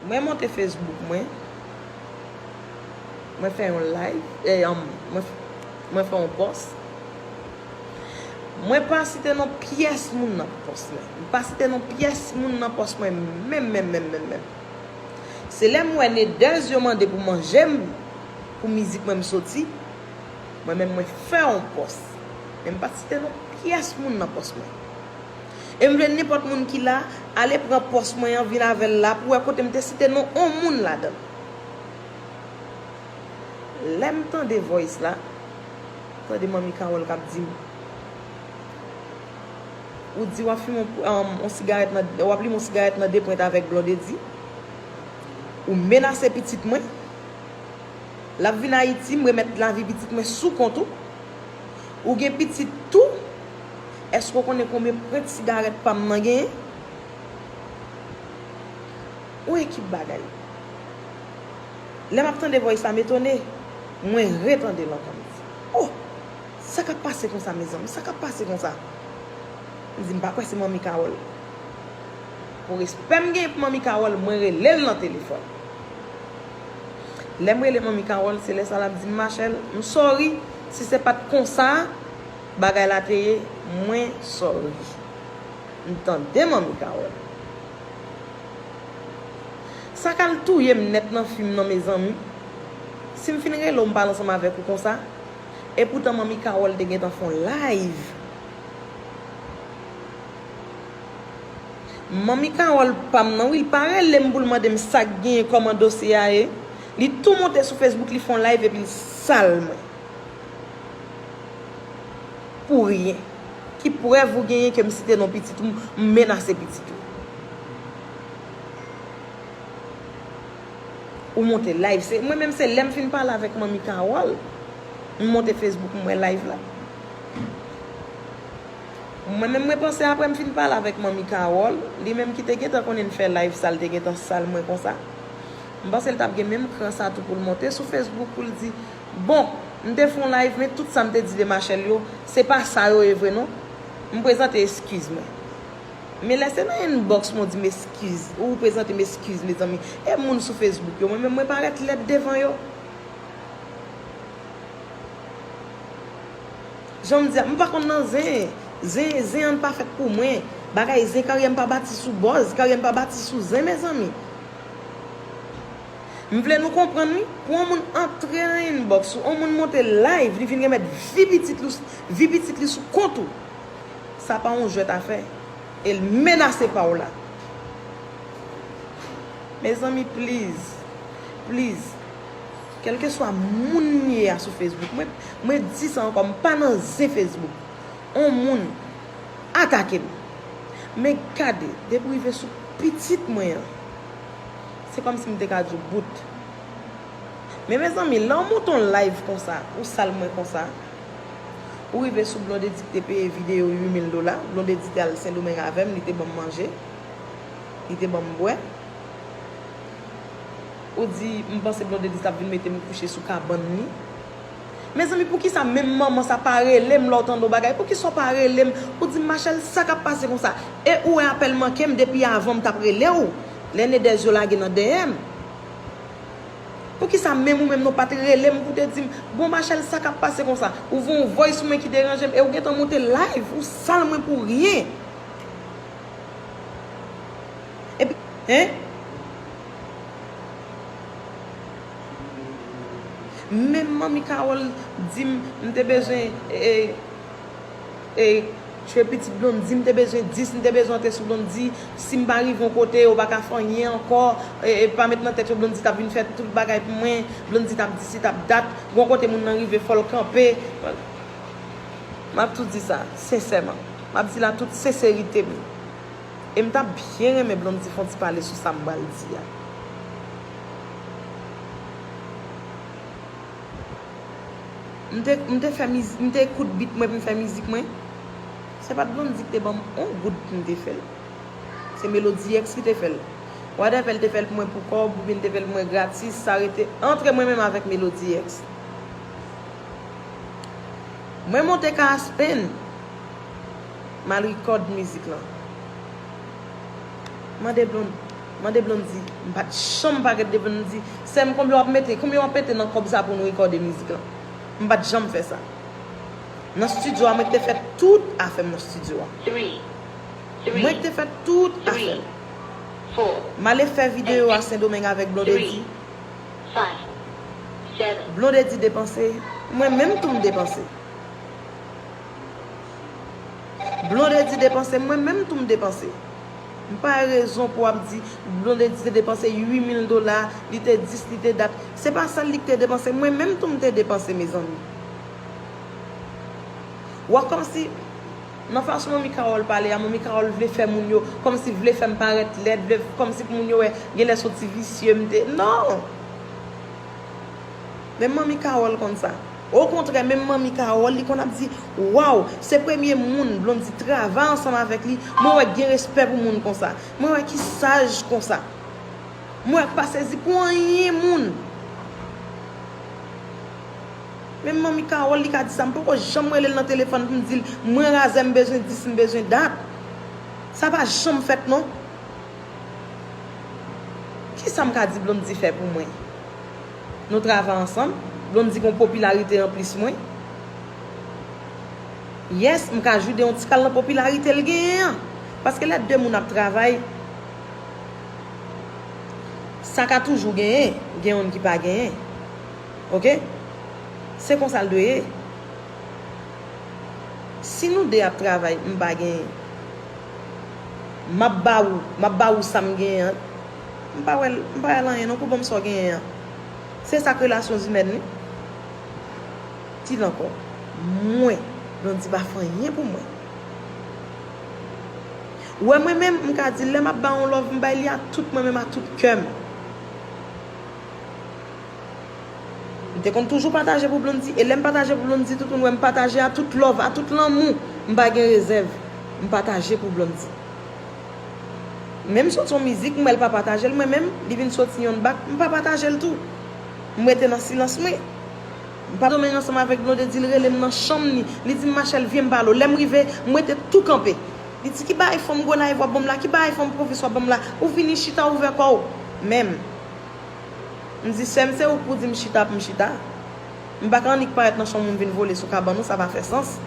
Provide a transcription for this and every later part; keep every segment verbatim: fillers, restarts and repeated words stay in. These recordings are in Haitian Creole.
Mwen monte Facebook mwen. Mwen fè yon live, eh, um, mwen, mwen fè yon pòs. Mwen pa site non pyès moun nan pòs mwen. Mwen pa site non pyès moun nan pòs mwen menm, menm, menm, menm, menm. Se lè m wè Nedèz yo mande pou manje m, pou mizik mwen m soti, mwen menm mwen fè yon pòs. Men m pa t site non pyès moun nan pòs mwen. E m vle nenpòt moun ki la, ale pran pòs mwen an, vin avè l la, pou wè kote m te site non on moun ladan l. Lè m tande voice la, tande Manmi Carole k ap di m, ou di w ap fimen on, on sigarèt nan, w ap limen on sigarèt nan de pwent avèk Blondedy, ou menase pitit mwen, l ap vin Ayiti, m remèt lavi pitit mwen sou kont ou, ou gen pitit tou, èske w konnen konbyen pwent sigarèt pa m nan genyen? Yon ekip bagay. Lè m ap tande voice la, m etone. Mwen retande l ankò, m di, oh, sa k ap pase konsa, mezanmi? Sa k ap pase konsa? M di, m pa kwè se Manmi Carole. Pou respè m genyen pou Manmi Carole, mwen rele l nan telefòn. Lè m rele Manmi Carole, se lè sa l ap di m, Machèl, m sorry, si se pa t konsa bagay la te ye, mwen sorry. M tande Manmi Carole. Sa k al touye m nèt nan fim nan, mezanmi. Si m fin rele w, m pale ansanm avèk ou konsa. Epoutan Manmi Carole te gentan fè on live. Manmi Carole pa m nan, wi, l pa rele m pou l mande m sa k genyen, kòman dosye a ye. Li tou monte sou Facebook, li fè on live epi l sal mwen. Pou ryen. Ki prèv ou genyen ke m site non pitit ou, m menase pitit ou? Ou monte live. Se, mwen menm, se lè m fin pale avèk Manmi Carole, m monte Facebook, m wè live la. Mwen menm, mwen panse apre m fin pale avèk Manmi Carole, li menm ki te gentan konnen n fè live sa, l te gentan sal mwen konsa. M panse l t ap gen menm kran sa tou pou l monte sou Facebook pou l di, bon, m te fè on live, men tout sa m te di de Machèl yo, se pa sa yo ye vre non. M prezante eskiz mwen. Men lè se nan inbox mwen w di m eskiz, ou prezante m eskiz, mezanmi. E moun sou Facebook yo, mwen menm mwen parèt lèd devan yo. Jan m di a, m pa konn nan zen. Zen, zen an pa fèt pou mwen. Bagay zen, karyè m pa bati sou buzz, karyè m pa bati sou zen, mezanmi. M vle nou konprann, wi. Pou yon moun antre nan inbox ou, yon moun monte live, li vin remèt vi pitit li, vi pitit li sou kont ou. Sa pa yon jwèt afè. E l menase pa w la. Mezanmi, please, please, kèlkeswa moun m ye a sou Facebook, mwen, mwen di sa ankò, m pa nan zen Facebook. On moun atake m. Men gade, depi w rive sou pitit mwen an, se kòmsi m te ka di w bout. Men mezanmi, lè w monte on live konsa, ou sal mwen konsa, ou rive sou Blondedy ki te peye videyo uit mil dola, Blondedy te al Sendomeng avè m, li te ban m manje, li te ban m bwè. Ou di, m panse Blondedy t ap vin mete m kouche sou kabann li. Mezanmi, poukisa menm manman sa pa rele m lè w tande yon bagay? Poukisa w pa rele m? Ou di m, Machèl, sa k ap pase konsa? E ou wè apèl manke m depi avan m t ap rele w. Lè Nedèz yo lage nan D M. Poukisa menm ou menm nou pa t rele m pou te di m, bon, Machèl, sa k ap pase konsa? Ou voye yon voice sou mwen ki deranje m e ou gentan monte live, ou sal mwen pou ryen. Epi, hein? Menm Manmi Carole di m, m te bezwen, e, e, e, tchwe pitit Blondy, m te bezwen dis, m te bezwen antre sou Blondy, si m pa rive yon kote, yo pa ka fè anyen ankò, e, e, pa met nan tèt yo Blondy t ap vin fè tout bagay pou mwen, Blondy t ap dis, li t ap dat, gon kote moun nan rive, fò l kanpe. M ap tou di sa, sensèman. M ap di l a tout senserite m. E m t ap byen renmen Blondy fè yon ti pale sou sa m pral di a. M te, m te fè miz-, m te koud beat mwen pou m fè mizik mwen. Se pa t Blondy ki te ban m on goud pou m te fè l. Se Melody X ki te fè l. Whatever l te fè l pou mwen pou kòb, oubyen l te fè l pou mwen gratis, sa rete antre mwen menm avèk Melody X. Mwen monte ka Aspen, m al record mizik lan. Mande Blondy, Mande Blondy, m pa t janm pa ret devan Blondy. Sè m, konbyen w ap mete, konbyen w ap mete nan kòb sa pou nou rekòde mizik lan? M pa t janm fè sa. Nan estidyo a, mwen ki te fè tout afè m nan estidyo a. Mwen ki te fè tout afè m. M ale fè videyo a Sendomeng avèk Blondedy. Blondedy depanse, mwen menm tou m depanse. Blondedy depanse, mwen menm tou m depanse. M pa wè rezon pou w ap di Blondedy te depanse uit mil dola, li te dis, li te dat. Se pa sèl li ki te depanse, mwen menm tou m te depanse, mezanmi. W a kòmsi, nan fason Manmi Carole pale a, Manmi Carole vle fè moun yo, kòmsi vle fè m parèt lèd, vle, kòmsi pou moun yo wè, genlè se yon ti visye m te. Non! Men Manmi Carole konn sa. Okontrè, menm Manmi Carole, li konn ap di, waw, se premye moun Blondy travay ansanm avèk li, mwen wè gen respè pou moun konsa. Mwen wè ki saj konsa. Mwen wè k pa sezi pou anyen moun. Menm Manmi Carole, li ka di sa, m poko janm rele l nan telefòn pou m di l, mwen razè, m bezwen dis, m bezwen dat. Sa pa janm fèt, non. Kisa m ka di Blondy fè pou mwen? Nou travay ansanm, Blondy gon popilarite anplis mwen. Yes, m ka jwi de yon ti kal nan popilarite l genyen an. Paske lè de moun ap travay, sa ka toujou genyen, gen youn ki pa genyen. Oke? Se konsa l dwe ye. Si nou de ap travay, m pa genyen, m ap ba ou, m ap ba ou sa m genyen an. M pa wè l, m pa wè l anyen non pou ban m sa w genyen an. Se sa k relasyon imèn wi. Di l ankò, mwen, Blondy pa fè anyen pou mwen. Ou wè mwen menm, m ka di lè m ap ba yon love, m bay li a tout mwen menm, a tout kè m. M te konn toujou pataje pou Blondy, e lè m pataje pou Blondy, tout moun wè m pataje a tout love, a tout lanmou, m pa gen rezèv, m pataje pou Blondy. Menm soti yon mizik, m wè l pa pataje l, mwen menm, li vin soti yon bak, m pa pataje l tou. M rete nan silans mwen. M pa dòmi ansanm avèk Blondedy, li rele m nan chanm ni, li di m, Machèl, vye m pale w. Lè m rive, m rete tou kanpe. Li di, ki bagay fanm Gonayiv w ap ban m la, ki bagay fanm pwovens w ap ban m la, ou vini chita ouvè kò w. Menm. M di, sè m, se ou k pou di m chita pou m chita. M pa ka annik parèt nan chanm ou m vin vole sou kabann ou, sa pa fè sans.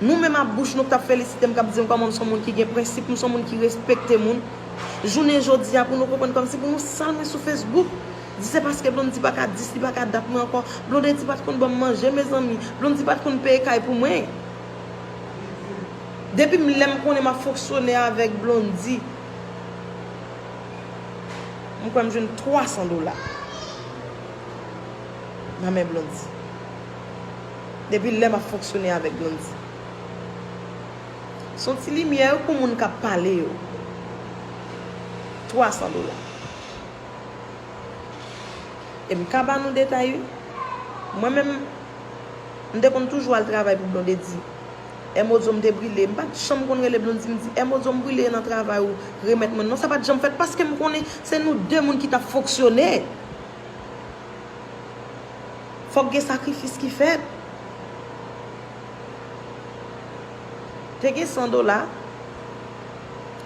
Nou menm ak bouch nou k t ap felisite m, k ap di m kòman m se yon moun ki gen prensip, m se yon moun ki respekte moun. Jounen jodi a, pou nou konprann kòmsi pou nou sal mwen sou Facebook. Di se paske Blondy pa ka dis, li pa ka dat mwen ankò. Blondedy pa t konn ban m manje, mezanmi. Blondy pa t konn peye kay pou mwen. Depi m, lè m konnen m ap fonksyone avèk Blondy, m kwè m jwenn twa san dola nan men Blondy. Depi lè m ap fonksyone avèk Blondy. Se yon ti limyè wi pou moun k ap pale yo. Twa san dola. E m ka ba nou detay wi. Mwen menm, m te konn toujou al travay pou Blondedy. M O Dio m te brile. M pa t janm konn rele Blondy, m di, M O Dio m brile nan travay ou, remèt mwen l. Non, sa pa t janm fèt, paske m konnen se nou de moun ki t ap fonksyone. Fòk gen sakrifis ki fèt. Te gen san dola,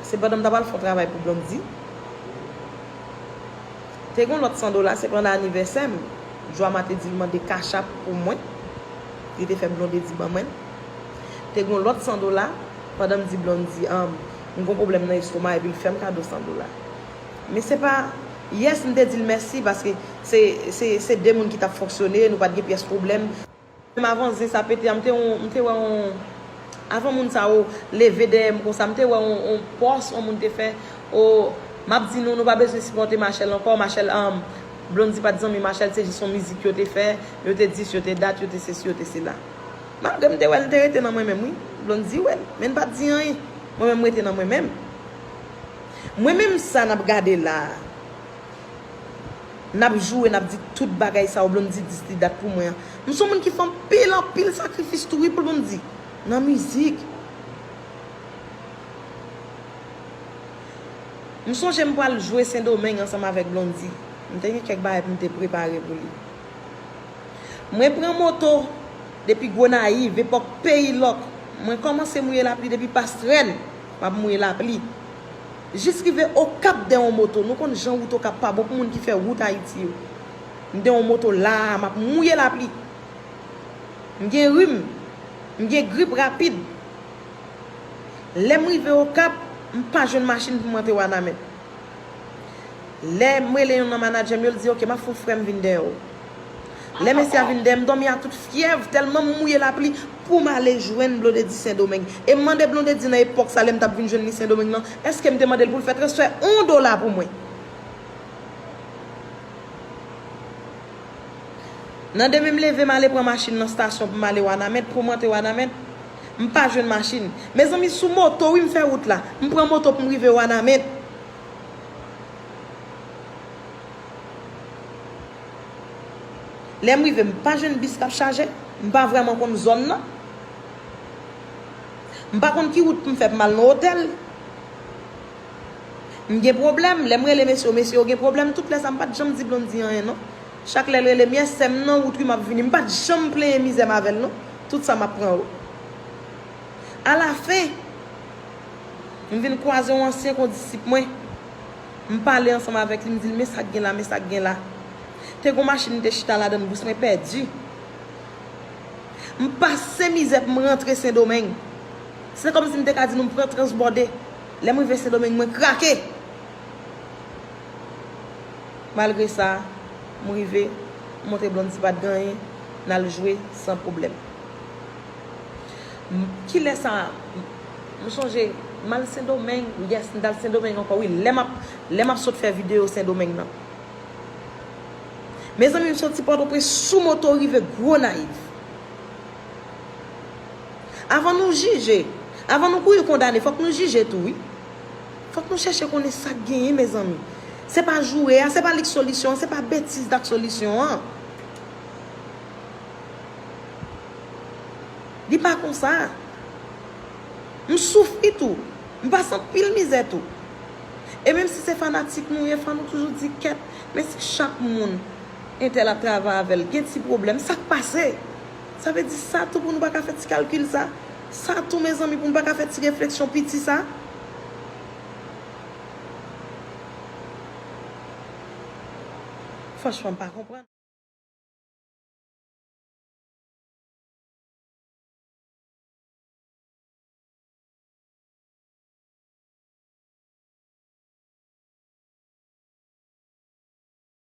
se pandan m ta pral fè yon travay pou Blondy. Te gen yon lòt san dola, se pandan anivèsè m. Joama te di l mande Cash App pou mwen. Li te fè Blondedy ban mwen l. Te gen yon lòt san dola, pandan m di Blondy, um, m gon pwoblèm nan estoma, epi l fè m kado san dola. Men se pa, yes, m te di l mèsi, paske se, se, se de moun ki t ap fonksyone, nou pa t gen pyès pwoblèm. Menm avan zen sa pete a, m te, m te wè yon, avan moun sa yo leve dèyè m konsa, m te wè yon, yon pòs yon moun te fè, o, m ap di nou, nou pa bezwen sipòte Machèl ankò, Machèl, um, Blondy pa t zanmi Machèl, se jis yon mizik yo te fè, yo te dis, yo te dat, yo te sesi, yo te sela. Malgre m te wè l, l te rete nan mwen menm, wi. Blondy wè l, men l pa t di anyen. Mwen menm, m rete nan mwen menm. Mwen menm sa n ap gade la a. N ap joure, n ap di tout bagay sa yo, Blondy dis li dat pou mwen an. M se yon moun ki fè anpil, anpil sakrifis tou wi pou Blondy. Nan mizik. M sonje m pral jwe Sendomeng ansanm avèk Blondy. M te gen kèk bagay pou m te prepare pou li. Mwen pran moto depi Gonayiv, epòk peyi lòk. Mwen kòmanse mouye lapli depi Pastrèn, m ap mouye lapli. Jis rive Okap dèyè yon moto. Nou konn jan wout Okap pa bon pou moun ki fè wout Ayiti yo. M dèyè yon moto la, m ap mouye lapli. M gen rim, m gen grip rapid. Lè m rive Okap, m pa jwenn machin pou m rantre Wanament. Lè m rele youn nan manadjè m yo, l di, "Ok, m ap fè yon frè m vin dèyè w." Lè mesye a vin dèyè m, dòmi a tout fyèv, tèlman m mouye lapli, pou m ale jwenn Blondedy Sendomeng. E m mande Blondedy nan epòk sa, lè m t ap vin jwenn li Sendomeng nan, èske m te mande l pou l fè transfè yon dola pou mwen? Nan demen m leve, m ale pran machin nan stasyon pou m ale Wanament, pou m rantre Wanament, m pa jwenn machin. Mezanmi, sou moto, wi, m fè wout la. M pran moto pou m rive Wanament. Lè m rive, m pa jwenn bis k ap chaje. M pa vrèman konn zòn nan. M pa konn ki wout pou m fè pou m al nan otèl. M gen pwoblèm. Lè m rele mesye yo, mesye yo gen pwoblèm. Tout lè sa, m pa t janm di Blondy anyen, non. Chak lè l rele m, "Yès, sè m nan wout, wi, m ap vini." M pa t janm plenyen mizè m avè l, non. Tout sa, m ap pran yo. Alafen, m vin kwaze yon ansyen kondisip mwen. M pale ansanm avèk li, m di l, "Men sa k gen la, men sa k gen la." Te gon machin m te chita ladan l, bous mwen pèdi. M pase mizè pou m rantre Sendomeng. Se kòmsi m te ka di nou m pran transbòde. Lè m rive Sendomeng, mwen krake. Malgre sa, m rive, m montre Blondy pa t gen anyen, n al jwe san pwoblèm. M, kilè sa, m, m sonje, m al Sendomeng, yes, m t al Sendomeng ankò, wi, lè m ap, lè m ap sot fè videyo Sendomeng nan. Mezanmi, m soti Pòtoprens sou moto rive Gonayiv. Avan nou jije, avan nou kouri kondane, fòk nou jije tou, wi. Fòk nou chèche konnen sa k genyen, mezanmi. Se pa joure a, se pa li k solisyon an, se pa betiz la k solisyon an. Li pa konsa. M soufri tou. M pase anpil mizè tou. E menm si se fanatik nou ye, fò nou toujou di kèt, men si chak moun entèl ap travay avè l gen ti pwoblèm, sa k pase? Sa vle di sa tou pou nou pa ka fè ti kalkil sa? Sa tou, mezanmi, pou nou pa ka fè ti refleksyon piti sa? Franchman, m pa konprann.